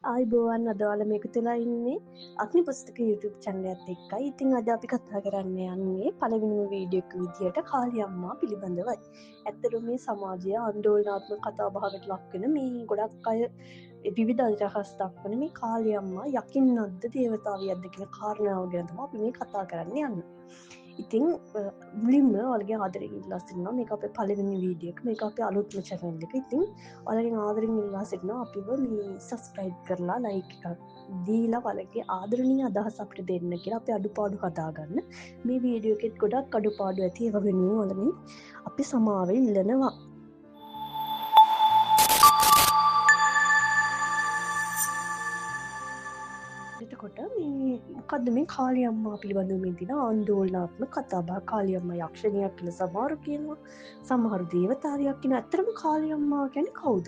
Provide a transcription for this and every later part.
ආයුබෝවන් අද ඔයාලා මේ එකතු වෙලා ඉන්නේ අග්නි පුස්තක YouTube channel එකත් එක්කයි. ඉතින් අද අපි කතා කරන්න යන්නේ පළවෙනිම වීඩියෝ එක විදියට කාලි අම්මා පිළිබඳවයි. ඇත්තටම මේ සමාජය ආందోලනාත්මක කතා බහකට ලක් වෙන මේ ගොඩක් අය විවිධ අදහස් දක්වන මේ කාලි අම්මා යකින්නක්ද දේවතාවියක්ද කියන කාරණාව ගැන තමයි අපි මේ කතා කරන්න යන්නේ. ඉතින් මුලින්ම ඔයාලගෙන් ආදරෙන් ඉල්ලා සිටිනවා මේක අපේ පළවෙනි වීඩියෝ එක, මේක අපේ අලුත්ම channel එක. ඉතින් ඔයාලගෙන් ආදරෙන් ඉල්ලා සිටිනවා අපිව මේ subscribe කරලා like එකක් දීලා ඔයාලගේ ආදරණීය අදහස් අපිට දෙන්න කියලා අපේ අඩුපාඩු හදාගන්න. මේ වීඩියෝ එකෙත් ගොඩක් අඩුපාඩු ඇති, ඒවා වෙනුවෙන් ඔයාලගෙන් අපි සමාව ඉල්ලනවා. එතකොට මේ මොකද්ද මේ කාලි අම්මා පිළිබඳව මේ තියෙන ආందోලනාත්මක කතා බහ. කාලි අම්මා යක්ෂණියක් කියලා සමහරු කියනවා, සමහරු දේවතාවියක් කියනවා. ඇත්තටම කාලි අම්මා කියන්නේ කවුද?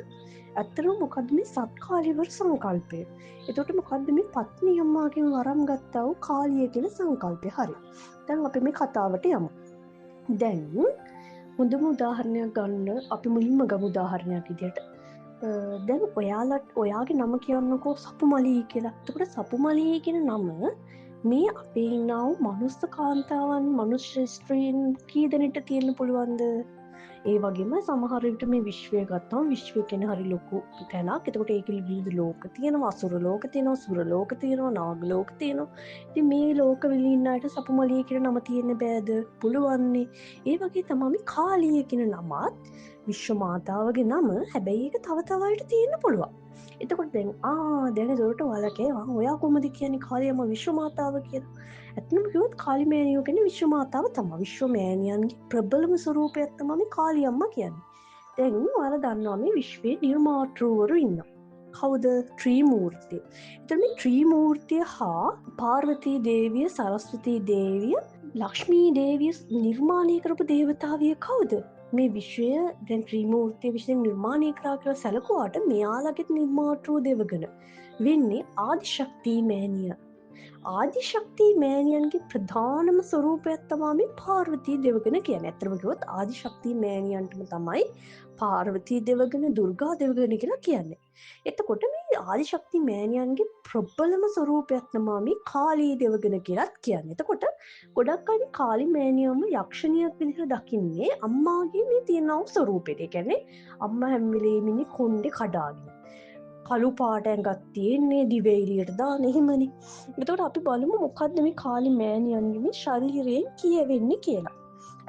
ඇත්තටම මොකද්ද මේ සත්කාලිවර සංකල්පය? එතකොට මොකද්ද මේ පත්නි අම්මාගෙන් වරම් ගත්තා වූ කාලිය කියන සංකල්පය? හරි, දැන් අපි මේ කතාවට යමු. දැන් හොඳම උදාහරණයක් ගන්න අපි මුලින්ම ගමු උදාහරණයක් විදියට. දැන් ඔයාලට ඔයාගේ නම කියන්නකෝ සපුමලී කියලා. එතකොට සපුමලී කියන නම මේ අපේ ඉන්නා වූ මනුස්ස කාන්තාවන්, මනුෂ්‍ය ස්ත්‍රීන් කී දෙනෙක්ට තියෙන්න පුළුවන්ද? ඒ වගේම සමහර විට මේ විශ්වය ගත්තම විශ්වය කියන්නේ හරි ලොකු තැනක්. එතකොට ඒකේ විවිධ ලෝක තියෙනවා, අසුර ලෝක තියෙනවා, සුර ලෝක තියෙනවා, නාග ලෝක තියෙනවා. ඉතින් මේ ලෝක වල ඉන්න අයට සපුමලී කියන නම තියෙන්න බෑද? පුළුවන්නේ. ඒ වගේ තමයි මේ කාලිය කියන නමත් විශ්ව මාතාවගේ නම. හැබැයි ඒක තව තව අයට තියෙන්න පුළුවන්. එතකොට දැන් දැන් ඒකට ඔයාලා කියනවා ඔයා කොහොමද කියන්නේ කාලි අම්මා විශ්ව මාතාව කියලා? ඇත්තටම කිව්වොත් කාලි මෑණියෝ කියන්නේ විශ්ව මාතාව තමයි. විශ්ව මෑණියන්ගේ ප්‍රබලම ස්වරූපයක් තමයි මේ කාලි අම්මා කියන්නේ. දැන් ඔයාලා දන්නවා මේ විශ්වයේ නිර්මාතෘවරු ඉන්නවා. කවුද? ත්‍රිමූර්තිය. එතකොට මේ ත්‍රිමූර්තිය හා පාර්වතී දේවිය, සරස්වතී දේවිය, ලක්ෂ්මී දේවිය නිර්මාණය කරපු දේවතාවිය කවුද? මේ විශ්වය දැන් ත්‍රිමූර්තිය විසින් නිර්මාණය කරා කියලා සැලකුවාට මෙයාලගෙත් නිර්මාතෘ දෙවගන වෙන්නේ ආදිශක්ති මෑණිය. ආදිශක්ති මෑණියන්ගේ ප්‍රධානම ස්වරූපයක් තමයි මේ පාර්වතී දෙවගන කියන්නේ. ඇත්තටම කිව්වොත් ආදිශක්ති මෑණියන්ටම තමයි පාර්වතී දෙවගන, දුර්ගා දෙවගන කියලා කියන්නේ. එතකොට මේ ආදිශක්ති මෑණියන්ගේ ප්‍රබලම ස්වරූපයක් තමයි මේ කාලී දෙවගන කියලාත් කියන්නේ. එතකොට ගොඩක් අය මේ කාලී මෑණියන්ව යක්ෂණියක් විදිහට දකින්නේ අම්මාගේ මේ තියෙන වූ ස්වරූපෙට. ඒ කියන්නේ අම්මා හැම වෙලේම ඉන්නේ කොණ්ඩේ කඩාගෙන, කළු පාට ඇඟක් තියෙන්නේ, දිව එළියට දාන එහෙමනේ. එතකොට අපි බලමු මොකද්ද මේ කාලී මෑණියන්ගේ මේ ශරීරයෙන් කියවෙන්නේ කියලා.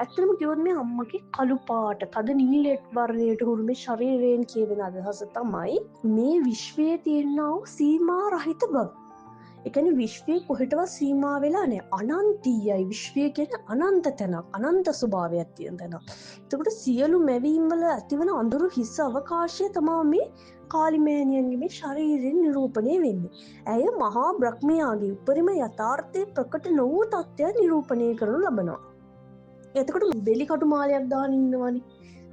ඇත්තටම කිව්වොත් මේ අම්මගේ කළු පාට, තද නිල් වර්ණයට හුරු මේ ශරීරයෙන් කියවෙන අදහස තමයි මේ විශ්වයේ තියෙනා වූ සීමා රහිත බව. ඒ කියන්නේ විශ්වයේ කොහෙටවත් සීමා වෙලා නෑ, අනන්තීයයි. විශ්වය කියන්නේ අනන්ත තැනක්, අනන්ත ස්වභාවයක් තියෙන තැනක්. එතකොට සියලු මැවීම් වල ඇතිවන අඳුරු හිස් අවකාශය තමයි මේ කාලි මෑණියන්ගේ මේ ශරීරයෙන් නිරූපණය වෙන්නේ. ඇය මහා බ්‍රහ්මයාගේ උපරිම යථාර්ථය ප්‍රකට නොවූ තත්ත්වය නිරූපණය කරනු ලබනවා. එතකොට බෙලි කටු මාලයක් දාන ඉන්නවනේ,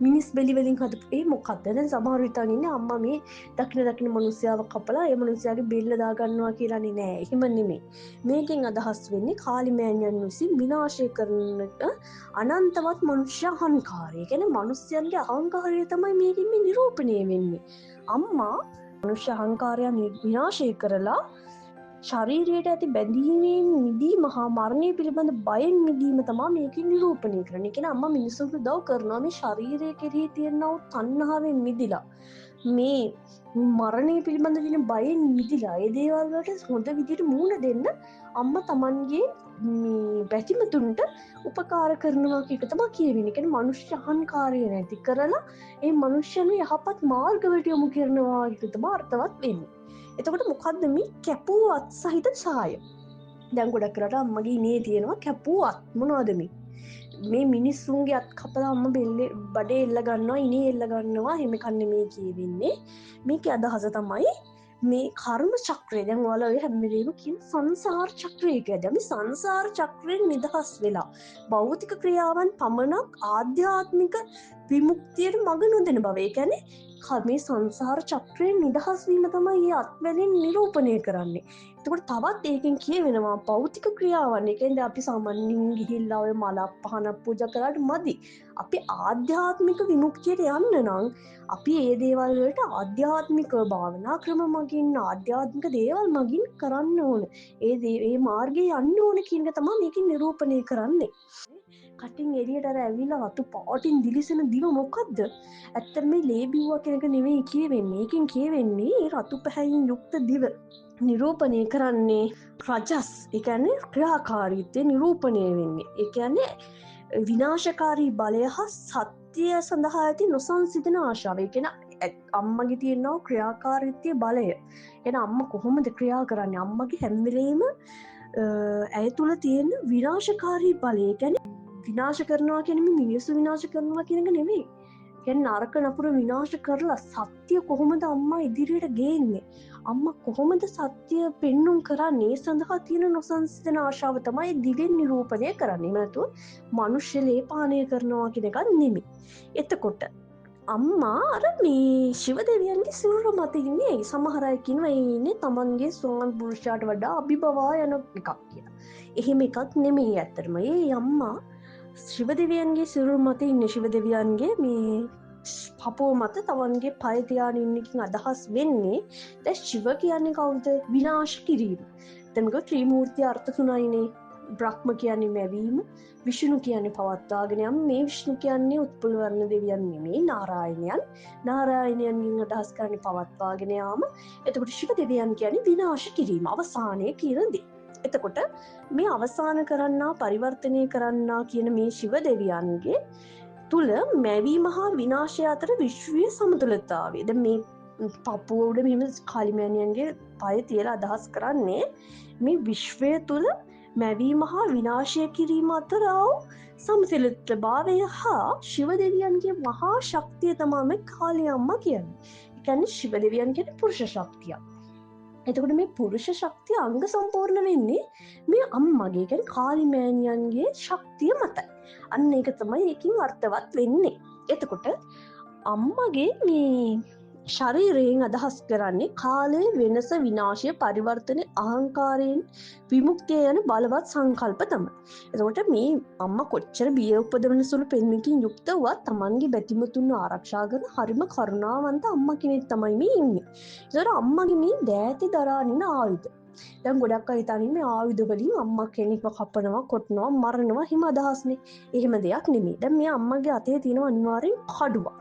මිනිස් බෙලි වලින් හදපු. ඒ මොකද්ද? දැන් සමහර විට ඉන්නේ අම්මා මේ දකින දකින මිනිස්සයාව කපලා ඒ මිනිස්සයාගේ බෙල්ල දා ගන්නවා කියලානේ. නෑ, එහෙම නෙමෙයි. මේකෙන් අදහස් වෙන්නේ කාලි මෑණියන් විසින් විනාශය කරන අනන්තවත් මනුෂ්‍ය අහංකාරය. ඒ කියන්නේ මනුෂ්‍යයන්ගේ අහංකාරය තමයි මේකෙන් මේ නිරූපණය වෙන්නේ. අම්මා මනුෂ්‍ය අහංකාරය විනාශය කරලා ශරීරයට ඇති බැඳීමෙන් මිදීම හා මරණය පිළිබඳ බයෙන් මිදීම තමා මේකෙන් නිරූපණය කරන්නේ. ඒ කියන්නේ අම්මා මිනිසුන්ට උදව් කරනවා මේ ශරීරය කෙරෙහි තියෙන වූ තණ්හාවෙන් මිදිලා, මේ මරණය පිළිබඳ තියෙන බයෙන් මිදිලා ඒ දේවල් වලට හොඳ විදිහට මුහුණ දෙන්න අම්මා තමන්ගේ මේ බැතිමතුන්ට උපකාර කරනවා කියන එක තමා කියවෙන්නේ. ඒ කියන්නේ මනුෂ්‍ය අහංකාරය නැති කරලා ඒ මනුෂ්‍යයන්ව යහපත් මාර්ගවලට යොමු කරනවා කියන එක තමා අර්ථවත් වෙන්නේ. එතකොට මොකද්ද මේ කැපූ අත් සහිත ඡාය? දැන් ගොඩක් වෙලාවට අම්මගේ ඉනේ තියෙනවා කැපූ අත්. මොනවද මේ? මේ මිනිස්සුන්ගේ අත් කපලා අම්මා බෙල්ලේ බඩේ එල්ල ගන්නවා, ඉනේ එල්ල ගන්නවා. එහෙම එකක් නෙමෙයි කියවෙන්නේ. මේකේ අදහස තමයි මේ කර්ම චක්‍රය. දැන් ඔයාලා ඔය හැම වෙලේම කියන සංසාර චක්‍රය කියලා. දැන් මේ සංසාර චක්‍රයෙන් නිදහස් වෙලා භෞතික ක්‍රියාවන් පමණක් ආධ්‍යාත්මික විමුක්තියට මඟ නොදෙන බව. ඒ කියන්නේ මේ සංසාර චක්‍රයෙන් නිදහස් වීම තමයි මේ අත්වැලෙන් නිරූපණය කරන්නේ. එතකොට තවත් ඒකෙන් කියවෙනවා භෞතික ක්‍රියාවන්. ඒ කියන්නේ අපි සාමාන්‍යයෙන් ගිහිල්ලා ඔය මලක් පහනක් පූජා කරාට මදි. අපි ආධ්‍යාත්මික විමුක්තියට යන්න නම් අපි ඒ දේවල් වලට ආධ්‍යාත්මික භාවනා ක්‍රම මගින් ආධ්‍යාත්මික දේවල් මගින් කරන්න ඕන. ඒ මාර්ගයේ යන්න ඕන කියන එක තමයි මේකෙන් නිරූපණය කරන්නේ. කටින් එළියට අර ඇවිල්ලා රතු පාටින් දිලිසෙන දිව මොකද්ද? ඇත්තටම මේ ලේ බිව්වා කියන එක නෙවෙයි කියවෙන්නේ. ඒකෙන් කියවෙන්නේ ඒ රතු පැහැයෙන් යුක්ත දිව නිරූපණය කරන්නේ රජස්. ඒ කියන්නේ ක්‍රියාකාරීත්වය නිරූපණය වෙන්නේ. ඒ කියන්නේ විනාශකාරී බලය හා සත්‍ය සඳහා ඇති නොසන්සිදෙන ආශාව. ඒ කියන්නේ අම්මගේ තියෙනවා ක්‍රියාකාරීත්වයේ බලය. ඒ අම්මා කොහොමද ක්‍රියා කරන්නේ? අම්මගේ හැම වෙලේම ඇය තුළ තියෙන විනාශකාරී බලය. ඒ කියන්නේ විනාශ කරනවා කියන්නේ මේ මිනිස්සු විනාශ කරනවා කියන එක නෙමෙයි. කියන්නේ නරක නපුර විනාශ කරලා සත්‍ය කොහොමද අම්මා ඉදිරියට ගේන්නේ? අම්මා කොහොමද සත්‍ය පෙන්눔 කරන්නේ? ඒ සඳහා තියෙන නොසන්සිදෙන ආශාව තමයි දිවෙන් නිරූපණය කරන්නේ. එහෙම නැතුව මනුෂ්‍ය ලේ පානය කරනවා කියන එකක් නෙමෙයි. එතකොට අම්මා අර මේ ශිව දෙවියන්ගේ සිරුර මත ඉන්නේ. සමහර අය කියනවා ඒ ඉන්නේ තමන්ගේ ස්වාමි පුරුෂයාට වඩා අභිබවා යන එකක් කියලා. එහෙම එකක් නෙමෙයි ඇත්තටම. ඒ අම්මා ශිව දෙවියන්ගේ සිරුර මත ඉන්නේ. ශිව දෙවියන්ගේ මේ පපුව මත තමන්ගේ පය තියාගෙන ඉන්න එකකින් අදහස් වෙන්නේ දැන් ශිව කියන්නේ කවුද? විනාශ කිරීම. දැන් මේක ත්‍රිමූර්ති අර්ථ තුනයිනේ. බ්‍රහ්ම කියන්නේ මැවීම, විෂ්ණු කියන්නේ පවත්වාගෙන යාම. මේ විෂ්ණු කියන්නේ උත්පල වර්ණ දෙවියන් නෙමෙයි, නාරායනයන්. නාරායනයන්ගෙන් අදහස් කරන්නේ පවත්වාගෙන යාම. එතකොට ශිව දෙවියන් කියන්නේ විනාශ කිරීම, අවසානය කියන දේ. එතකොට මේ අවසාන කරන්නා, පරිවර්තනය කරන්නා කියන මේ ශිව දෙවියන්ගේ තුල මැවීම හා විනාශය අතර විශ්වීය සමතුලිතතාවය. දැන් මේ පපුව උඩ මෙහෙම කාලිමෑණියන්ගේ පය තියලා අදහස් කරන්නේ මේ විශ්වය තුල මැවීම හා විනාශය කිරීම අතර සමතුලිතභාවය හා ශිව දෙවියන්ගේ මහා ශක්තිය තමයි මේ කාලි අම්මා කියන්නේ. ඒ කියන්නේ ශිව දෙවියන් කියන්නේ පුරුෂ ශක්තිය. එතකොට මේ පුරුෂ ශක්තිය අංග සම්පූර්ණ වෙන්නේ මේ අම්මගේ, කියන්නේ කාලිමෑණියන්ගේ ශක්තිය මතයි. අන්න ඒක තමයි ඒකින් අර්ථවත් වෙන්නේ. එතකොට අම්මගේ මේ ශරීරයෙන් අදහස් කරන්නේ කාලය, වෙනස, විනාශය, පරිවර්තන, අහංකාරයෙන් විමුක්තිය යන බලවත් සංකල්ප තමයි. එතකොට මේ අම්මා කොච්චර බිය උපදවන සුළු පෙන්වීමකින් යුක්ත වුවත් තමන්ගේ බැතිමතුන්ව ආරක්ෂා කරන හරිම කරුණාවන්ත අම්මා කෙනෙක් තමයි මේ ඉන්නේ. එතකොට අම්මගේ මේ දෑතේ දරාගෙන ඉන්න ආයුධ. දැන් ගොඩක් අය හිතන්නේ මේ ආයුධ වලින් අම්මා කෙනෙක්ව කපනවා, කොටනවා, මරනවා හිම අදහස්නේ. එහෙම දෙයක් නෙමෙයි. දැන් මේ අම්මගේ අතේ තියෙන අනිවාර්යෙන් කඩුවක්.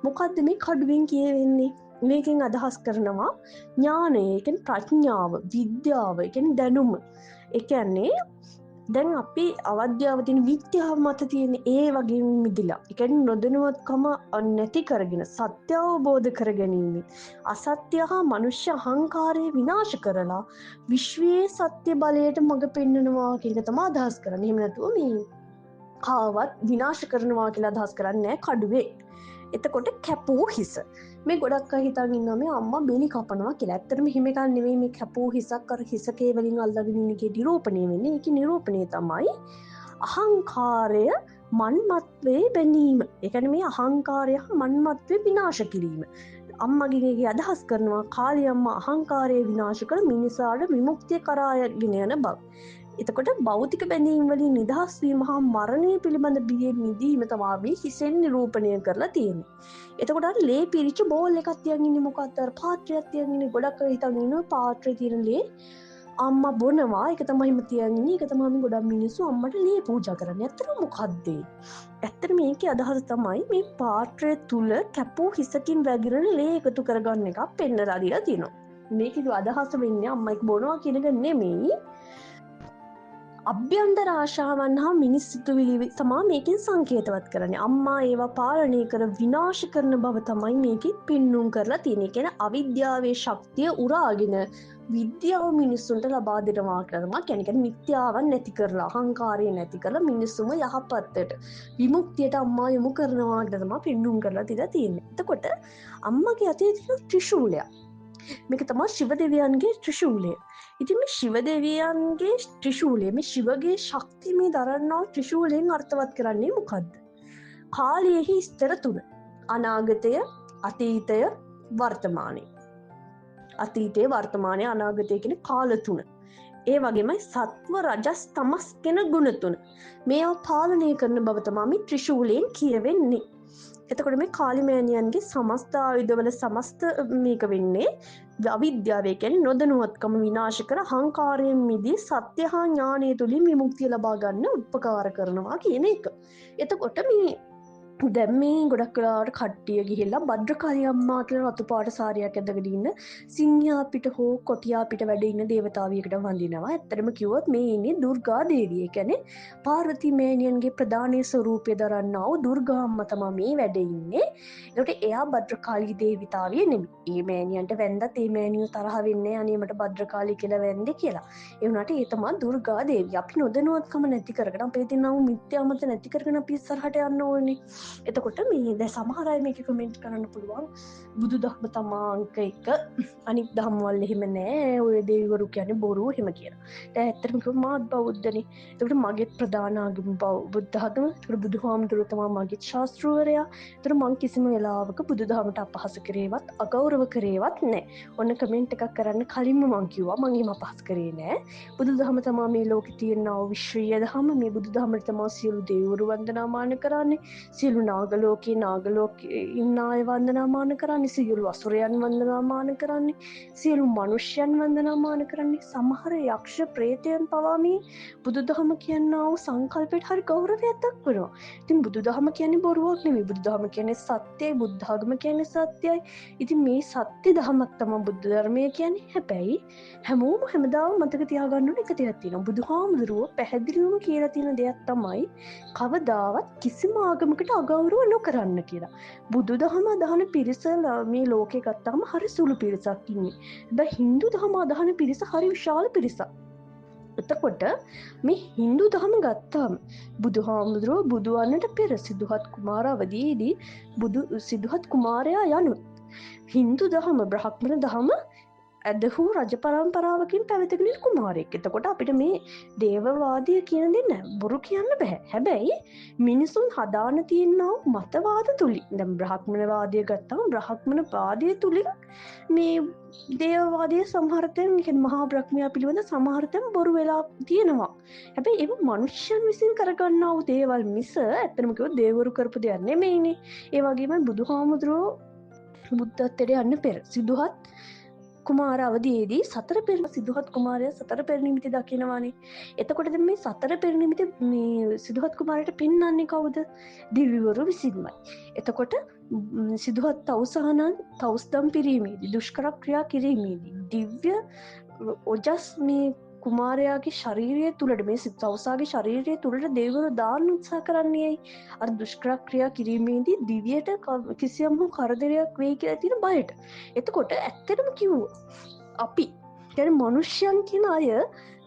මොකද්ද මේ කඩුවෙන් කියවෙන්නේ? මේකෙන් අදහස් කරනවා ඥානය, ඒ කියන්නේ ප්‍රඥාව, විද්‍යාව, ඒ කියන්නේ දැනුම. ඒ කියන්නේ දැන් අපි අවිද්‍යාව තියෙන විද්‍යාව මත තියෙන ඒ වගේම මිදිලා, ඒ කියන්නේ නොදැනුවත්කම නැති කරගෙන සත්‍ය අවබෝධ කර ගැනීම, අසත්‍ය හා මනුෂ්‍ය අහංකාරය විනාශ කරලා විශ්වයේ සත්‍ය බලයට මඟ පෙන්නනවා කියන එක තමයි අදහස් කරන්නේ. එහෙම නැතුව මේ කාවත් විනාශ කරනවා කියලා අදහස් කරන්නේ නැහැ කඩුවේ. එතකොට කැපූ හිස. මේ ගොඩක් අය හිතන් ඉන්නවා මේ අම්මා බෙලි කපනවා කියලා. ඇත්තටම එහෙම එකක් නෙමෙයි. මේ කැපූ හිසක් අර හිසකේ වලින් අල්ලගෙන ඉන්න එකේ නිරූපණය වෙන්නේ. ඒකේ නිරූපණය තමයි අහංකාරය මන්මත්වයේ බැඳීම. ඒ කියන්නේ මේ අහංකාරය මන්මත්වයේ විනාශ කිරීම. අම්මගෙන් ඒකේ අදහස් කරනවා කාලි අම්මා අහංකාරය විනාශ කර මිනිසාට විමුක්තිය කරා ගෙන යන බව. එතකොට භෞතික බැඳීම් වලින් නිදහස් වීම හා මරණය පිළිබඳ බියෙන් මිදීම තමයි මේ හිසෙන් නිරූපණය කරලා තියෙන්නේ. එතකොට අර ලේ පිරිච්ච බෝල් එකක් තියන් ඉන්නේ මොකක්ද? අර පාත්‍රයක් තියන් ඉන්නේ. ගොඩක් අය හිතන් ඉන්නවා පාත්‍රයේ තියෙන ලේ අම්මා බොනවා. ඒක තමයි හිම තියන් ඉන්නේ. ඒක තමයි මේ ගොඩක් මිනිස්සු අම්මට ලේ පූජා කරන්නේ. ඇත්තටම මොකද්ද ඒ? ඇත්තටම මේකේ අදහස තමයි මේ පාත්‍රය තුල කැපූ හිසකින් වැగిරෙන ලේ එකතු කරගන්න එකක් පෙන්නලා දීලා තියෙනවා. මේකේ අදහස වෙන්නේ අම්මා ඒක බොනවා කියන එක නෙමෙයි. අභ්‍යන්තර ආශාවන් හා මිනිස් සිතුවිලි තමා මේකෙන් සංකේතවත් කරන්නේ. අම්මා ඒවා පාලනය කර විනාශ කරන බව තමයි මේකෙ පෙන්නුම් කරලා තියෙන්නේ. ඒ කියන්නේ අවිද්‍යාවේ ශක්තිය උරාගෙන විද්‍යාව මිනිස්සුන්ට ලබා දෙනවා කියලා තමයි කියන්නේ. කියන්නේ මිත්‍යාවන් නැති කරලා, අහංකාරය නැති කරලා මිනිස්සුම යහපතට, විමුක්තියට අම්මා යොමු කරනවා කියලා තමයි පෙන්නුම් කරලා තියලා තියෙන්නේ. එතකොට අම්මගේ අතේ තියෙන ත්‍රිශූලයක්. මේක තමයි ශිව දෙවියන්ගේ ත්‍රිශූලය. ඉතින් මේ ශිව දෙවියන්ගේ ත්‍රිශූලය, මේ ශිවගේ ශක්තිය මේ දරන්නා ත්‍රිශූලයෙන් අර්ථවත් කරන්නේ මොකද්ද? කාලයෙහි ස්තර තුන. අනාගතය, අතීතය, වර්තමානය. අතීතය, වර්තමානය, අනාගතය කියන කාල තුන. ඒ වගේමයි සත්ව, රජස්, තමස් කියන ගුණ තුන. මේවා පාලනය කරන බව තමයි මේ ත්‍රිශූලයෙන් කියවෙන්නේ. එතකොට මේ කාලිමෑණියන්ගේ සමස්ත ආයුධවල සමස්ත මේක වෙන්නේ අවිද්‍යාව, ඒ කියන්නේ නොදැනුවත්කම විනාශ කර අහංකාරයෙන් මිදී සත්‍ය හා ඥානය තුලින් විමුක්තිය ලබා ගන්න උපකාර කරනවා කියන එක. එතකොට මේ දැන් මේ ගොඩක් වෙලාවට කට්ටිය ගිහිල්ලා භද්‍රකාලි අම්මා කියලා රතු පාට සාරියක් ඇඳගෙන ඉන්න සිංහයා පිට හෝ කොටියා පිට වැඩ ඉන්න දේවතාවියකට වඳිනවා. ඇත්තටම කිව්වොත් මේ ඉන්නේ දුර්ගා දේවිය. ඒ කියන්නේ පාර්වතී මෑණියන්ගේ ප්‍රධාන ස්වරූපය දරන්නා වූ දුර්ගා අම්මා තමයි මේ වැඩ ඉන්නේ. ඒකට එයා භද්‍රකාලි දේවතාවිය නෙමෙයි. ඒ මෑණියන්ට වැන්දත් ඒ මෑණියෝ තරහ වෙන්නේ අනේ මට භද්‍රකාලි කියලා වැන්දේ කියලා. ඒ වුණාට ඒ තමයි දුර්ගා දේවිය. අපි නොදැනුවත්කම නැති කරගෙන අපේ තියෙන මිත්‍යා මත නැති කරගෙන අපි ඉස්සරහට යන්න ඕනේ. එතකොට මේ දැන් සමහර අය මේක කමෙන්ට් කරන්න පුළුවන් බුදු දහම තමා අංක එක, අනිත් දහම් වල එහෙම නෑ, ඔය දෙවිවරු කියන්නේ බොරු එහෙම කියලා. දැන් ඇත්තටම කිව්වොත් මාත් බෞද්ධනේ. එතකොට මගේත් ප්‍රධාන ආගම බුද්ධ ආගම. එතකොට බුදුහාමුදුරුවෝ තමා මගේ ශාස්ත්‍රවරයා. එතකොට මං කිසිම වෙලාවක බුදු දහමට අපහාස කරේවත් අගෞරව කරේවත් නෑ. ඔන්න කමෙන්ට් එකක් කරන්න කලින්ම මං කිව්වා මං එහෙම අපහාස කරේ නෑ. බුදු දහම තමා මේ ලෝකේ තියෙන විශ්වීය දහම. මේ බුදු දහමට තමා සියලු දෙවිවරු වන්දනාමාන කරන්නේ, සියලු නාගලෝකේ නාගලෝකේ ඉන්න අය වන්දනාමාන කරන්නේ, සියලු අසුරයන් වන්දනාමාන කරන්නේ, සියලු මනුෂ්‍යයන් වන්දනාමාන කරන්නේ, සමහර යක්ෂ ප්‍රේතයන් පවා මේ බුදුදහම කියනා වූ සංකල්පයට හරි ගෞරවයක් දක්වනවා. ඉතින් බුදුදහම කියන්නේ බොරුවක් නෙමෙයි. බුදුදහම කියන්නේ සත්‍යයි, බුද්ධාගම කියන්නේ සත්‍යයි. ඉතින් මේ සත්‍ය දහමක් තමයි බුද්ධ ධර්මය කියන්නේ. හැබැයි හැමෝම හැමදාම මතක තියාගන්න ඕන එක දෙයක් තියෙනවා. බුදුහාමුදුරුවෝ පැහැදිලිවම කියලා තියෙන දෙයක් තමයි කවදාවත් කිසිම ආගමකට අගෞරව නොකරන්න කියලා. බුදුදහම අදහන පිරිස මේ ලෝකේ ගත්තාම හරි සුළු පිරිසක් ඉන්නේ. හැබැයි හින්දු දහම අදහන පිරිස හරි විශාල පිරිසක්. එතකොට මේ හින්දු දහම ගත්තාම බුදුහාමුදුරුවෝ බුදු වන්නට පෙර සිදුහත් කුමාර අවදීදී බුදු සිදුහත් කුමාරයා යනු හින්දු දහම බ්‍රාහ්මණ දහම ඇදහූ රජ පරම්පරාවකින් පැවතගෙන ඉන්න කුමාරයෙක්. එතකොට අපිට මේ දේවවාදය කියන දේ නෑ බොරු කියන්න බෑ. හැබැයි මිනිසුන් හදාන තියෙනා මතවාද තුලින් දැන් බ්‍රාහ්මණවාදය ගත්තම බ්‍රාහ්මණවාදය තුලින් මේ දේවවාදය සමහර තැන් කියන්නේ මහා බ්‍රහ්මයා පිළිබඳ සමහර තැන් බොරු වෙලා තියෙනවා. හැබැයි ඒව මනුෂ්‍යයන් විසින් කරගන්නා වූ දේවල් මිස ඇත්තටම කිව්වොත් දේවරු කරපු දෙයක් නෙමෙයිනේ. ඒ වගේම බුදුහාමුදුරුවෝ බුද්ධත්වයට යන්න පෙර සිදුහත් කුමාර අවදියේදී සතර පෙර සිදුහත් කුමාරයා සතර පෙර නිමිති දකිනවානේ. එතකොට දැන් මේ සතර පෙර නිමිති මේ සිදුහත් කුමාරයාට පෙන්වන්නේ කවුද? දිව්‍යවරු විසින්මයි. එතකොට සිදුහත් තවුසානන් තවුස්දම් පිරීමේදී දුෂ්කර ක්‍රියා කිරීමේදී දිව්‍ය ඔජස් මේ කුමාරයාගේ ශරීරය තුළට මේ තවුසාගේ ශරීරය තුළට දෙවිවරු දාන්න උත්සාහ කරන්නේ ඇයි? අර දුෂ්කර ක්‍රියා කිරීමේදී දිව්‍යයට කිසියම් හෝ කරදරයක් වෙයි කියලා තියෙන බයට. එතකොට ඇත්තටම කිව්වොත් අපි කියන්නේ මනුෂ්‍යයන් කියන අය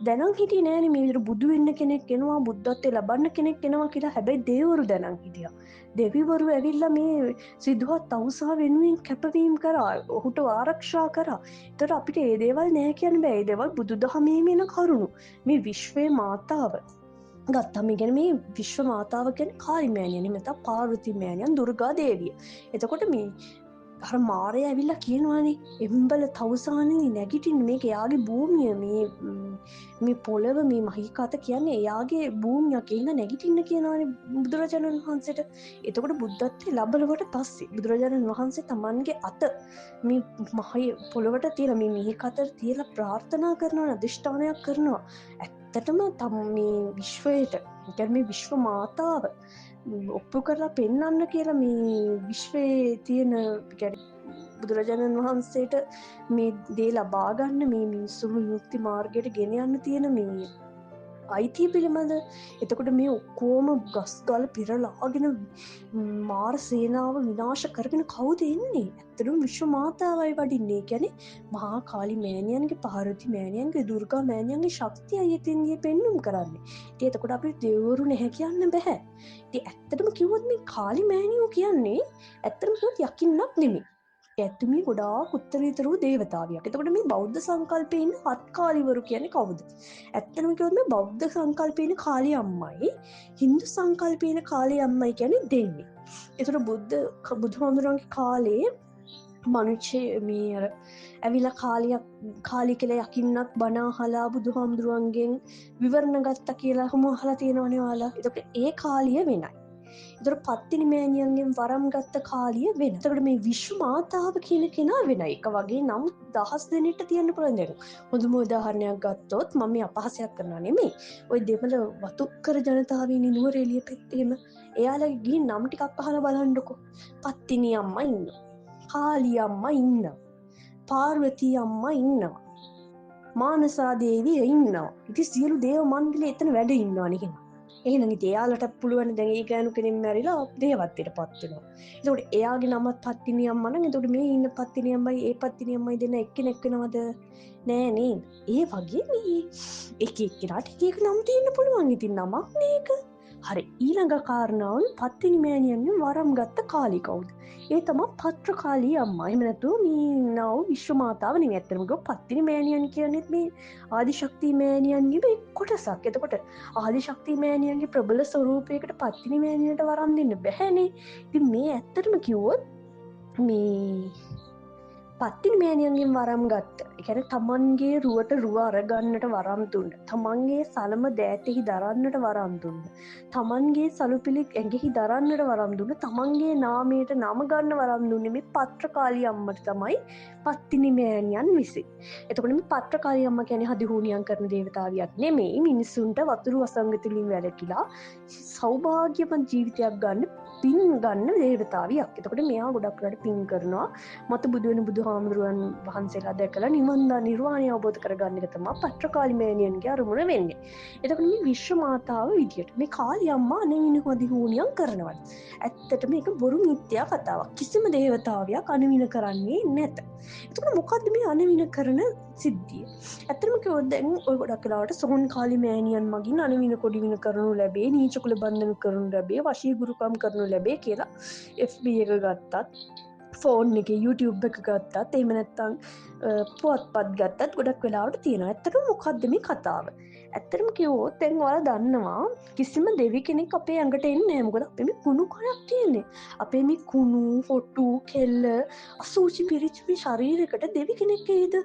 දැනන් හිටියේ නෑනේ මේ විදිහට බුදු වෙන්න කෙනෙක් එනවා, බුද්ධත්වයේ ලබන්න කෙනෙක් එනවා කියලා. හැබැයි දෙවිවරු දැනන් හිටියා. දෙවිවරු ඇවිල්ලා මේ සිදුහත් තවුසා වෙනුවෙන් කැපවීම කරා, ඔහුට ආරක්ෂා කරා. ඒතර අපිට ඒ දේවල් නෑ කියන්න බෑ. ඒ දේවල් බුදුදහමේ එන කරුණු. මේ විශ්වයේ මාතාව ගත්තම, ඒ කියන්නේ මේ විශ්ව මාතාව කියන්නේ කාලි මෑණියන්, එහෙම නැත්නම් පාර්වතී මෑණියන්, දුර්ගා දේවිය. එතකොට මේ අර මාරය ඇවිල්ලා කියනවානේ එම්බල තවුසානේ නැගිටින්න, මේක එයාගේ භූමිය, මේ මේ පොළව, මේ මහිකත කියන්නේ එයාගේ භූමියක්, ඒ හින්දා නැගිටින්න කියනවානේ බුදුරජාණන් වහන්සේට. එතකොට බුද්ධත්වයේ ලැබලුවට පස්සේ බුදුරජාණන් වහන්සේ තමන්ගේ අත මේ මහී පොළවට තියලා මේ මිහිකතට තියලා ප්‍රාර්ථනා කරනවා, අධිෂ්ඨානයක් කරනවා. ඇත්තටම මේ විශ්වයට, ඒ කියන්නේ මේ විශ්ව මාතාව ඔප්පු කරලා පෙන්වන්න කියලා මේ විශ්වයේ තියෙන බුදුරජාණන් වහන්සේට මේ දේ ලබා ගන්න, මේ මිනිස්සු විමුක්ති මාර්ගයට ගෙන යන්න තියෙන මේ අයිතිය පිළිබඳ. එතකොට මේ ඔක්කොම ගස් ගල් පෙරලාගෙන මාර සේනාව විනාශ කරගෙන කවුද එන්නේ? ඇත්තටම විශ්ව මාතාවයි වඩින්නේ. ඒ කියන්නේ මහා කාලි මෑණියන්ගේ, පාර්වති මෑණියන්ගේ, දුර්ගා මෑණියන්ගේ ශක්තියයි එතෙන්දී පෙන්눔 කරන්නේ. ඉතින් එතකොට අපිට දෙවිවරු නැහැ කියන්න බෑ. ඉතින් ඇත්තටම කිව්වොත් මේ කාලි මෑණියෝ කියන්නේ ඇත්තටම කිව්වොත් යකින්නක් නෙමෙයි. ඇතුමි ගොඩාක් උත්තරීතර වූ දේවතාවියක්. එතකොට මේ බෞද්ධ සංකල්පයේ ඉන්න හත් කාලිවරු කියන්නේ කවුද? ඇත්තටම කිව්වොත් මේ බෞද්ධ සංකල්පයේ ඉන්න කාලි අම්මයි හින්දු සංකල්පයේ ඉන්න කාලි අම්මයි කියන්නේ දෙන්නේ. එතකොට බුදුහාමුදුරන්ගේ කාලේ මනුෂ්‍ය මේ අර ඇවිල්ලා කාලි කියලා යකින්නත් බණ අහලා බුදුහාමුදුරුවන්ගෙන් විවරණ ගත්තා කියලා හොම අහලා තියෙනවනේ ඔයාලා. එතකොට ඒ කාලිය වෙනයි. එතකොට පත්තිනි මෑණියන්ගෙන් වරම් ගත්ත කාලිය වෙන. එතකොට මේ විශ්ව මාතාව කියන කෙනා වෙනයි. එක වගේ නම් දහස් දෙනෙක්ට තියන්න පුළුවන් දැන්. හොඳම උදාහරණයක් ගත්තොත් මම මේ අපහාසයක් කරනවා නෙමෙයි. ඔය දෙමළ වතුක්කර ජනතාව ඉන්නේ නුවරඑළිය පැත්තේ එහෙම. එයාලගේ ගිහින් නම් ටිකක් අහලා බලන්නකෝ. පත්තිනි අම්මා ඉන්නවා. කාලි අම්මා ඉන්නවා. පාර්වතී අම්මා ඉන්නවා. මානසා දේවිය ඉන්නවා. ඉතින් සියලු දේව මණ්ඩලය එතන වැඩ ඉන්නවනේ එහෙනම්. එහෙනම් ඉතින් එයාලට පුළුවන් දැන් ඒ ගෑනු කෙනෙක් මැරිලා දේවත්වයට පත් වෙනවා. එතකොට එයාගේ නමත් පත්තිනි අම්මා නම් එතකොට මේ ඉන්න පත්තිනි අම්මයි ඒ පත්තිනි අම්මයි දෙන්න එක්කෙනෙක් වෙනවද? නෑ නේද? ඒ වගේ මේ එක එක්කෙනාට එක එක නම් තියෙන්න පුළුවන්. ඉතින් නමක් නේ ඒක. හරි, ඊළඟ කාරණාව පත්තිනි මෑණියන්ගෙන් වරම් ගත්ත කාලි කවුද? ඒ තමයි පත්‍රකාලී අම්මා. එහෙම නැතුව මේ නව විශ්ව මාතාව නෙමෙයි. ඇත්තටම කිව්වොත් පත්තිනි මෑණියන් කියන්නේත් මේ ආදි ශක්ති මෑණියන්ගේ මේ කොටසක්. එතකොට ආදි ශක්ති මෑණියන්ගේ ප්‍රබල ස්වරූපයකට පත්තිනි මෑණියන්ට වරම් දෙන්න බැහැනේ. ඉතින් මේ ඇත්තටම කිව්වොත් මේ පත්තිනි මෑණියන්ගෙන් වරම් ගත්ත. ඒ කියන්නේ තමන්ගේ රුවට රුව අරගන්නට වරම් දුන්න. තමන්ගේ සලම දෑතෙහි දරන්නට වරම් දුන්න. තමන්ගේ සලුපිලි ඇඟෙහි දරන්නට වරම් දුන්න. තමන්ගේ නාමයට නම ගන්න වරම් දුන්නේ මේ පත්‍රකාලී අම්මට තමයි පත්තිනි මෑණියන් විසින්. එතකොට මේ පත්‍රකාලී අම්මා කියන්නේ හදිහූනියම් කරන දේවතාවියක් නෙමෙයි. මිනිසුන්ට වතුරු වසංගත වලින් වැළකීලා සෞභාග්‍යමත් ජීවිතයක් ගන්න පින් ගන්න දේවතාවියක්. එතකොට මෙයා ගොඩක් වෙලාවට පින් කරනවා. මතු බුදු වෙන බුදුහාමුදුරුවන් වහන්සේලා දැකලා නිවන් නිර්වාණය අවබෝධ කරගන්න එක තමයි පත්‍රකාලි මෑණියන්ගේ අරමුණ වෙන්නේ. එතකොට මේ විශ්ව මාතාව විදියට මේ කාලි අම්මා අනවින හදිහූනියම් කරනවා. ඇත්තටම මේක බොරු මිත්‍යා කතාවක්. කිසිම දේවතාවියක් අනවින කරන්නේ නැත. එතකොට මොකද්ද මේ අනවින කරන සිද්ධිය? ඇත්තටම කිව්වොත් දැන් ඔය ගොඩක් වෙලාවට සෝන් කාලි මෑණියන් මගින් අනවින කොඩිවින කරනු ලැබේ, නීච කුල බන්ධන කරනු ලැබේ, වශී ගුරුකම් කරනු ලැබේ කියලා FB එක ගත්තත්, ෆෝන් එකේ YouTube එක ගත්තත්, එහෙම නැත්නම් පුවත්පත් ගත්තත් ගොඩක් වෙලාවට තියෙනවා. ඇත්තටම මොකද්ද මේ කතාව? ඇත්තටම කිව්වොත් දැන් ඔයාලා දන්නවා කිසිම දෙවි කෙනෙක් අපේ ඇඟට එන්නේ නැහැ. මොකද අපේ මේ කුණු කණක් තියෙන්නේ. අපේ මේ කුණු, හොටු, කෙල්ල, අසුචි පිරිච්ච මේ ශරීරයකට දෙවි කෙනෙක් එයිද?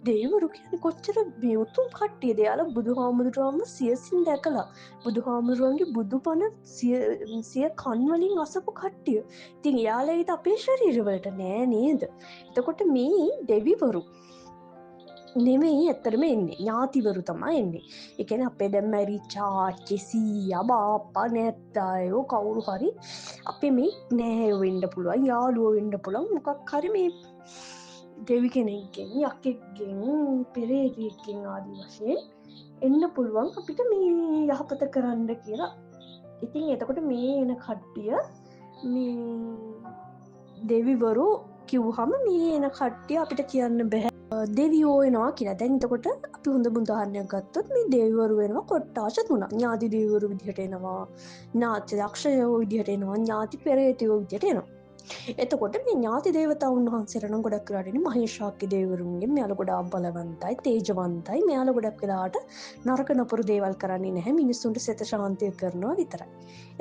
දෙවිවරු කියන්නේ කොච්චර මේ උතුම් කට්ටියද? එයාලා බුදුහාමුදුරුවන්ව සියසින් දැකලා බුදුහාමුදුරුවන්ගේ බුදුපණ සිය කන් වලින් අසපු කට්ටිය. ඉතින් එයාලා එයිද අපේ ශරීරවලට? නෑ නේද? එතකොට මේ දෙවිවරු නෙමෙයි ඇත්තටම එන්නේ, ඥාතිවරු තමයි එන්නේ. ඒ කියන්නේ අපේ දැන් මැරිච්ච ආච්චි, සීයා, බාප්පා, නැත්තයෝ කවුරු හරි අපේ මේ නෑයෝ වෙන්න පුළුවන්, යාළුවෝ වෙන්න පුළුවන්, මොකක් හරි මේ දෙවි කෙනෙක්ගෙන්, යකෙක්ගෙන්, පෙරේතයෙක්ගෙන් ආදී වශයෙන් එන්න පුළුවන් අපිට මේ යහපත කරන්න කියලා. ඉතින් එතකොට මේ එන කට්ටිය මේ දෙවිවරු කිව්වහම මේ එන කට්ටිය අපිට කියන්න බැහැ දෙවියෝ එනවා කියලා. දැන් එතකොට අපි හොඳ උදාහරණයක් ගත්තොත් මේ දෙවිවරු වෙනවා කොට්ටාශ තුනක්. ඥාති දෙවිවරු විදිහට එනවා, ඥාති යක්ෂයෝ විදිහට එනවා, ඥාති පෙරේතයෝ විදිහට එනවා. එතකොට මේ ඥාති දේවතාවුන් වහන්සේලා නම් ගොඩක් වෙලාවට එන්නේ මහේශාක්‍ය දෙවිවරුන්ගෙන්. මෙයාලා ගොඩාක් බලවන්තයි, තේජවන්තයි. මෙයාලා ගොඩක් වෙලාවට නරක නපුරු දේවල් කරන්නේ නැහැ. මිනිස්සුන්ට සිත ශාන්තිය කරනවා විතරයි.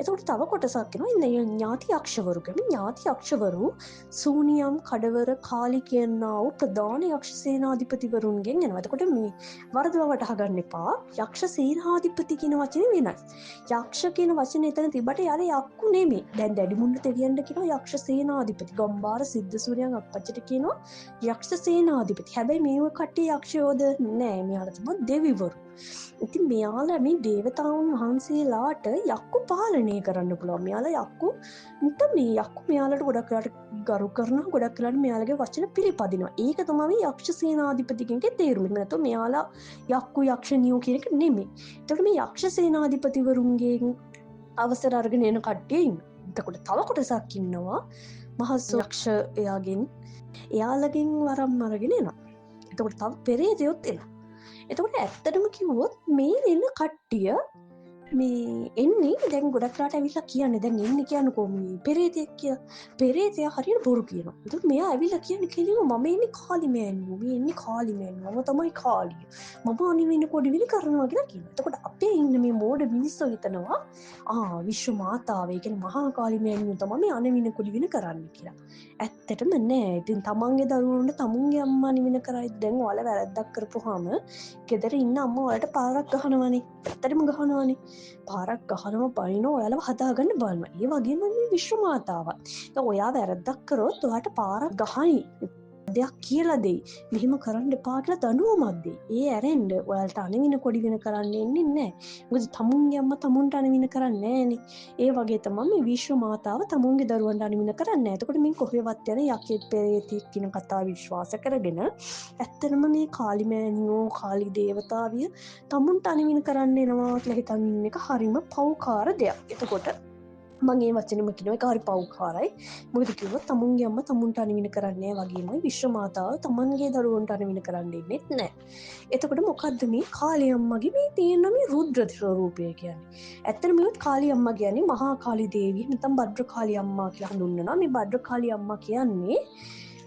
එතකොට තව කොටසක් එනවා ඉන්නේ ඥාති යක්ෂවරු. මේ ඥාති යක්ෂවරු සූනියම්, කඩවර, කාලි කියනා වූ ප්‍රධාන යක්ෂ සේනාධිපතිවරුන්ගෙන් එනවා. එතකොට මේ වරදවා වටහා ගන්න එපා. යක්ෂ සේනාධිපති කියන වචනේ වෙනස්. යක්ෂ කියන වචනේ එතන තිබ්බට යාර යක්කු නෙමෙයි. දැන් දැඩිමුන්න දෙවියන්ට කියනවා යක්ෂ සේනාධිපති. ගම්බාර සිද්ධ සූර්යයන් අප්පච්චිට කියනවා යක්ෂ සේනාධිපති. හැබැයි මේව කට්ටිය යක්ෂයෝද? නෑ, මෙයාලා තමයි දෙවිවරු. ඉතින් මෙයාලා මේ දේවතාවුන් වහන්සේලාට යක්කු පාලනය කරන්න පුළුවන්. මෙයාලා යක්කුන්ට මේ යක්කු මෙයාලට ගොඩක් වෙලාවට ගරු කරනවා, ගොඩක් වෙලාවට මෙයාලගේ වචන පිළිපදිනවා. ඒක තමයි මේ යක්ෂ සේනාධිපති කියන එකේ තේරුම. එහෙම නැත්නම් මෙයාලා යක්කු යක්ෂණියෝ කියන එක නෙමෙයි. එතකොට මේ යක්ෂ සේනාධිපතිවරුන්ගෙන් අවසර අරගෙන එන කට්ටිය ඉන්නවා. එතකොට තව කොටසක් ඉන්නවා මහස් යක්ෂ එයාගෙන් එයාලගෙන් වරම් අරගෙන එනවා. එතකොට තව පෙරේතයොත් එනවා. එතකොට ඇත්තටම කිව්වොත් මේ එන කට්ටිය මේ එන්නේ දැන් ගොඩක් රට ඇවිල්ලා කියන්නේ දැන් එන්නේ කියන්නකෝ මේ පෙරේතයෙක් කියලා. පෙරේතයා හරියට බොරු කියනවා. එතකොට මෙයා ඇවිල්ලා කියන්නේ කෙලින්ම මම එන්නේ කාලි මෑණියෝ. මේ එන්නේ කාලි මෑණියෝ. මම තමයි කාලිය. මම අනිවින කොඩි විලි කරනවා කියලා කියනවා. එතකොට අපේ ඉන්න මේ මෝඩ මිනිස්සු හිතනවා ආ විශ්ව මාතාව, ඒ කියන්නේ මහා කාලි මෑණියෝ තමයි මේ අනිවින කොඩි විලි කරන්නේ කියලා. ඇත්තටම නෑ. ඉතින් තමන්ගේ දරුවන්ට තමුන්ගේ අම්මා අනිවින කරයි. දැන් ඔයාලා වැරද්දක් කරපුවාම ගෙදර ඉන්න අම්මා ඔයාලට පාරක් ගහනවනේ. ඇත්තටම ගහනවනේ. පාරක් ගහනම බයිනෝ ඔයාලව හදාගන්න බලනවා. ඒ වගේම මේ විශ්ව මාතාවත්. දැන් ඔයා වැරද්දක් කරොත් ඔයාට පාරක් ගහයි. දෙයක් කියලා දෙයි. මෙහෙම කරන්න එපා කියලා දඬුවමක් දෙයි. ඒ ඇරෙන්න ඔයාලට අනවින කොඩි වෙන කරන්න එන්නේ නැහැ. මොකද තමුන්ගේ අම්මා තමුන්ට අනවින කරන්නේ නැහනේ. ඒ වගේ තමයි මේ විශ්ව මාතාව තමුන්ගේ දරුවන්ට අනවින කරන්නේ නැහැ. එතකොට මේ කොහෙවත් යන යකෙක් පෙරේතෙක් කියන කතා විශ්වාස කරගෙන ඇත්තටම මේ කාලි මෑණියෝ කාලි දේවතාවිය තමුන්ට අනවින කරන්න එනවා කියලා හිතන් ඉන්න එක හරිම පව්කාර දෙයක්. එතකොට මං ඒ වචනෙම කියනවා ඒක හරි පව්කාරයි. මොකද කිව්වොත් තමුන්ගේ අම්මා තමුන්ට අනවින කරන්නේ නැහැ වගේමයි විශ්ව මාතාව තමන්ගේ දරුවන්ට අනවින කරන්න එන්නෙත් නැහැ. එතකොට මොකද්ද මේ කාලි අම්මගේ මේ තියෙන මේ රුද්‍ර ස්වරූපය කියන්නේ? ඇත්තටම කිව්වොත් කාලි අම්මා කියන්නේ මහා කාලි දේවිය නැත්නම් භද්‍රකාලි අම්මා කියලා හඳුන්වනවා. මේ භද්‍රකාලි අම්මා කියන්නේ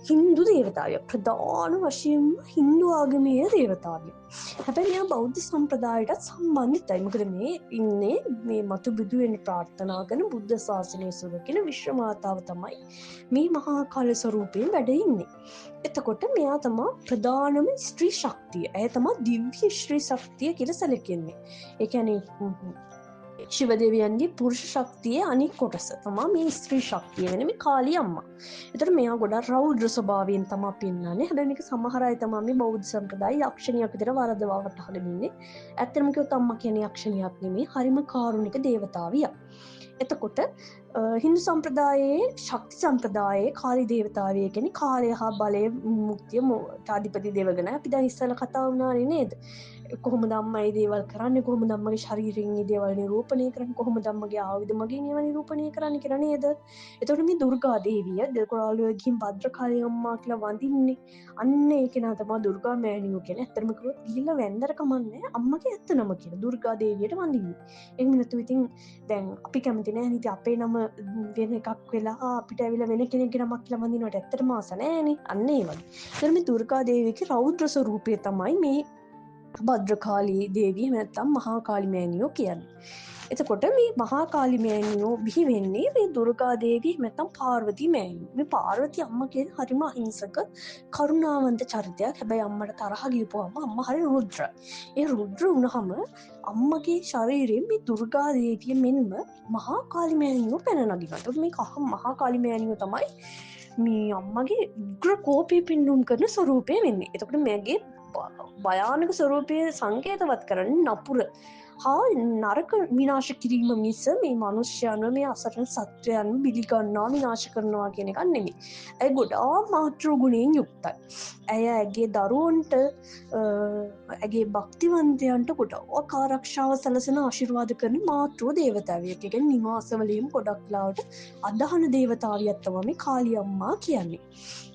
හින්දු දේවතාවිය. ප්‍රධාන වශයෙන්ම හින්දු ආගමේ දේවතාවිය. හැබැයි මෙයා බෞද්ධ සම්ප්‍රදායටත් සම්බන්ධයි. මොකද මේ ඉන්නේ මේ මතු බුදු වෙන ප්‍රාර්ථනා කරන බුද්ධ ශාසනය සුරකින විශ්ව මාතාව තමයි මේ මහා කාල ස්වරූපයෙන් වැඩ ඉන්නේ. එතකොට මෙයා තමා ප්‍රධානම ස්ත්‍රී ශක්තිය. ඇය තමා දිව්‍ය ස්ත්‍රී ශක්තිය කියලා සැලකෙන්නේ. ඒ කියන්නේ ශිව දෙවියන්ගේ පුරුෂ ශක්තියේ අනික් කොටස තමා මේ ස්ත්‍රී ශක්තිය වෙන මේ කාලි අම්මා. එතකොට මෙයා ගොඩක් රෞද්‍ර ස්වභාවයෙන් තමා පෙන්වන්නේ. හැබැයි මේක සමහර අය තමා මේ බෞද්ධ සම්ප්‍රදාය යක්ෂණියක් විතර වරදවා වටහාගෙන ඉන්නේ. ඇත්තටම කිව්වොත් අම්මා කියන්නේ යක්ෂණියක් නෙමෙයි, හරිම කාරුණික දේවතාවියක්. එතකොට හින්දු සම්ප්‍රදායේ ශක්ති සම්ප්‍රදායේ කාලි දේවතාවිය කියන්නේ කාලය හා බලය මුක්තිය අධිපති දෙවගණ. අපි දැන් ඉස්සෙල්ලා කතා වුණානේ නේද? කොහොමද අම්මා මේ දේවල් කරන්නේ, කොහොමද අම්මගේ ශරීරයෙන් මේ දේවල් නිරූපණය කරන්නේ, කොහොමද අම්මගේ ආයුධ මගින් ඒවා නිරූපණය කරන්නේ කියලා නේද? එතකොට මේ දුර්ගා දේවිය දෙකොළාලුව ගිහින් භද්‍රකාලි අම්මා කියලා වඳින්නේ. අන්න ඒ කෙනා තමයි දුර්ගා මෑණියෝ කියන්නේ. ඇත්තටම කිව්වොත් ගිහිල්ලා වැන්දර කමන්නේ අම්මගේ ඇත්ත නම කියලා දුර්ගා දේවියට වඳින්නේ. එහෙම නැතු ඉතින් දැන් අපි කැමති නෑ නේ ඉතින් අපේ නම වෙන එකක් වෙලා අපිට ඇවිල්ලා වෙන කෙනෙක්ගේ නමක් කියලා වඳිනවට ඇත්තටම ආස නෑනේ. අන්න ඒ වගේ. එතකොට මේ දුර්ගා දේවියගේ රෞද්‍ර ස්වරූපය තමයි මේ භද්‍රකාලී දේවිය නැත්තම් මහා කාලි මෑණියෝ කියන්නේ. එතකොට මේ මහා කාලි මෑණියෝ බිහි වෙන්නේ මේ දුර්ගා දේවිය නැත්තම් පාර්වතී මෑණියෝ. මේ පාර්වතී අම්මා කියන්නේ හරිම අහිංසක කරුණාවන්ත චරිතයක්. හැබැයි අම්මට තරහ ගියපුවම අම්මා හරි රුද්‍ර. ඒ රුද්‍ර වුණාම අම්මගේ ශරීරයෙන් මේ දුර්ගා දේවිය මෙන්ම මහා කාලි මෑණියෝ පැන නගිනවා. එතකොට මේ මහා කාලි මෑණියෝ තමයි මේ අම්මගේ උග්‍ර කෝපය පින්නුම් කරන ස්වරූපය වෙන්නේ. එතකොට මගේ භයානක ස්වරූපය සංකේතවත් කරන්නේ නපුර හා නරක විනාශ කිරීම මිස මේ මනුෂ්‍යයන්ව මේ අසරණ සත්වයන්ව බිලිගන්නවා විනාශ කරනවා කියන එකක් නෙමෙයි. ඇය ගොඩාක් මාතෘ ගුණයෙන් යුක්තයි. ඇය ඇගේ දරුවන්ට ඇගේ භක්තිවන්තයන්ට ගොඩාක් ආරක්ෂාව සැලසෙන ආශිර්වාද කරන මාතෘ දේවතාවියෙක්. ඒ කියන්නේ නිවාසවලීම ගොඩක් වෙලාවට අදහන දේවතාවියක් තමයි මේ කාලි අම්මා කියන්නේ.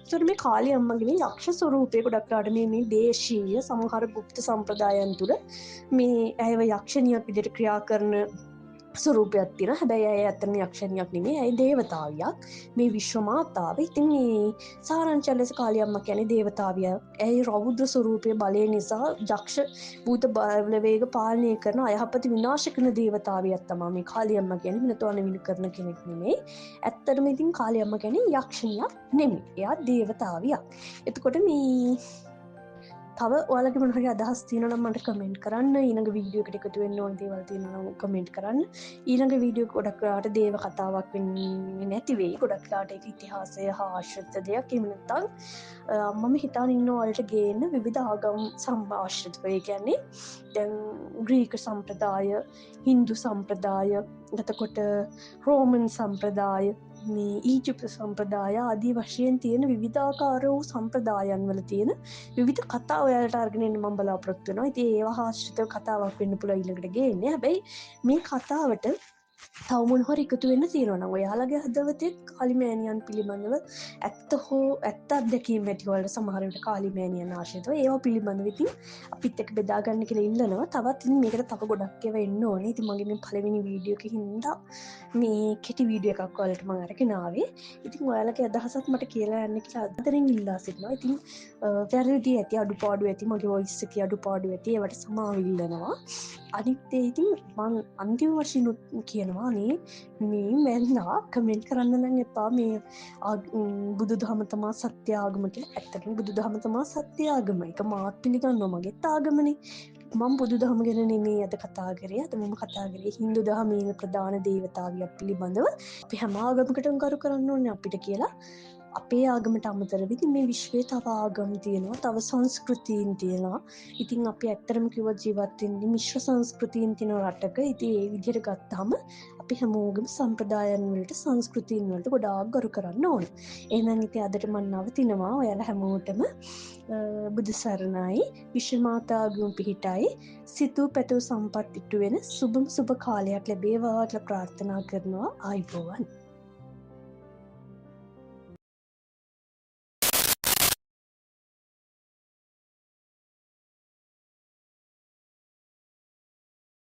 එතකොට මේ කාලි අම්මගේ මේ යක්ෂ ස්වරූපය ගොඩක් වෙලාවට මේ මේ දේශීය සමහර ගුප්ත සම්ප්‍රදායන් තුළ මේ ඇයව යක්ෂණියක් විදිහට ක්‍රියා කරන ස්වරූපයක් තියෙනවා. හැබැයි ඇය ඇත්තටම යක්ෂණියක් නෙමෙයි, ඇය දේවතාවියක්. මේ විශ්ව මාතාව. ඉතින් මේ සාරාංශය ලෙස කාලි අම්මා කියන්නේ දේවතාවියක්. ඇය රෞද්‍ර ස්වරූපයේ බලය නිසා යක්ෂ භූත බලවේග පාලනය කරන අයහපත විනාශ කරන දේවතාවියක් තමයි මේ කාලි අම්මා කියන්නේ. වෙනත අනවින කරන කෙනෙක් නෙමෙයි. ඇත්තටම ඉතින් කාලි අම්මා කියන්නේ යක්ෂණියක් නෙමෙයි. එයා දේවතාවියක්. එතකොට මේ තව ඔයාලගේ මොන හරි අදහස් තියෙනවා නම් මට කමෙන්ට් කරන්න. ඊළඟ වීඩියෝ එකට එකතු වෙන්න ඕන දේවල් තියෙනවා නම් කමෙන්ට් කරන්න. ඊළඟ වීඩියෝ එක ගොඩක් වෙලාවට දේව කතාවක් වෙන්නේ නැති වෙයි. ගොඩක් වෙලාවට ඒක ඉතිහාසය හා ආශ්‍රිත දෙයක්. එහෙම නැත්නම් මම හිතාන ඉන්න ඔයාලට ගේන්න විවිධ ආගම් සම්ආශ්‍රිතව. ඒ කියන්නේ දැන් ග්‍රීක සම්ප්‍රදාය, හින්දු සම්ප්‍රදාය, එතකොට රෝමන් සම්ප්‍රදාය, මේ ඊජිප්ත සම්ප්‍රදාය ආදී වශයෙන් තියෙන විවිධාකාර වූ සම්ප්‍රදායන් වල තියෙන විවිධ කතා ඔයාලට අරගෙන එන්න මම බලාපොරොත්තු වෙනවා. ඉතින් ඒවා ආශ්‍රිතව කතාවක් වෙන්න පුළුවන් ඊළඟට ගේන්නේ. හැබැයි මේ කතාවට තව මොන හරි එකතු වෙන්න තියෙනවා නම් ඔයාලගේ හදවතේ කාලිමෑණියන් පිළිබඳව ඇත්ත හෝ ඇත්ත අත්දැකීම් ඇති ඔයාලට සමහර විට කාලිමෑණියන් ආශ්‍රිතව ඒවා පිළිබඳව ඉතින් අපිත් එක්ක බෙදා ගන්න කියලා ඉල්ලනවා. තවත් ඉතින් මේකට තව ගොඩක් ඒවා එන්න ඕනේ. ඉතින් මගේ මේ පළවෙනි වීඩියෝ එකේ හින්දා මේ කෙටි වීඩියෝ එකක් ඔයාලට මම අරගෙන ආවේ. ඉතින් ඔයාලගේ අදහසත් මට කියලා යන්න කියලා ආදරෙන් ඉල්ලා සිටිනවා. ඉතින් වැරදි ඇති, අඩුපාඩු ඇති, මගේ වොයිස් එකේ අඩුපාඩු ඇති, ඒවට සමාව ඉල්ලනවා. අනිත් දේ ඉතින් මං අන්තිම වශයෙන් කියනවා අනේ මේ මැන්නා කමෙන්ට් කරන්න නම් එපා මේ බුදුදහම තමා සත්‍ය ආගම කියලා. ඇත්තටම බුදුදහම තමා සත්‍ය ආගම. ඒක මාත් පිළිගන්නවා, මගේත් ආගමනේ. මං බුදුදහම ගැන නෙමෙයි අද කතා කරේ. අද මම කතා කරේ හින්දු දහමේ ප්‍රධාන දේවතාවියක් පිළිබඳව. අපි හැම ආගමකටම ගරු කරන්න ඕනේ අපිට කියලා. අපේ ආගමට අමතරව ඉතින් මේ විශ්වයේ තව ආගම් තියෙනවා, තව සංස්කෘතීන් තියෙනවා. ඉතින් අපි ඇත්තටම කිව්වොත් ජීවත් වෙන්නේ මිශ්‍ර සංස්කෘතීන් තියෙන රටක. ඉතින් ඒ විදිහට ගත්තාම අපි හැමෝගෙම සම්ප්‍රදායන් වලට, සංස්කෘතීන් වලට ගොඩාක් ගරු කරන්න ඕන. එහෙනම් ඉතින් අදට මම නවතිනවා. ඔයාලා හැමෝටම බුදු සරණයි, විශ්ව මාතාගම පිහිටයි, සිතූ පැතූ සම්පත් ඉටු වෙන සුබම සුබ කාලයක් ලැබේවා කියලා ප්‍රාර්ථනා කරනවා. ආයුබෝවන්.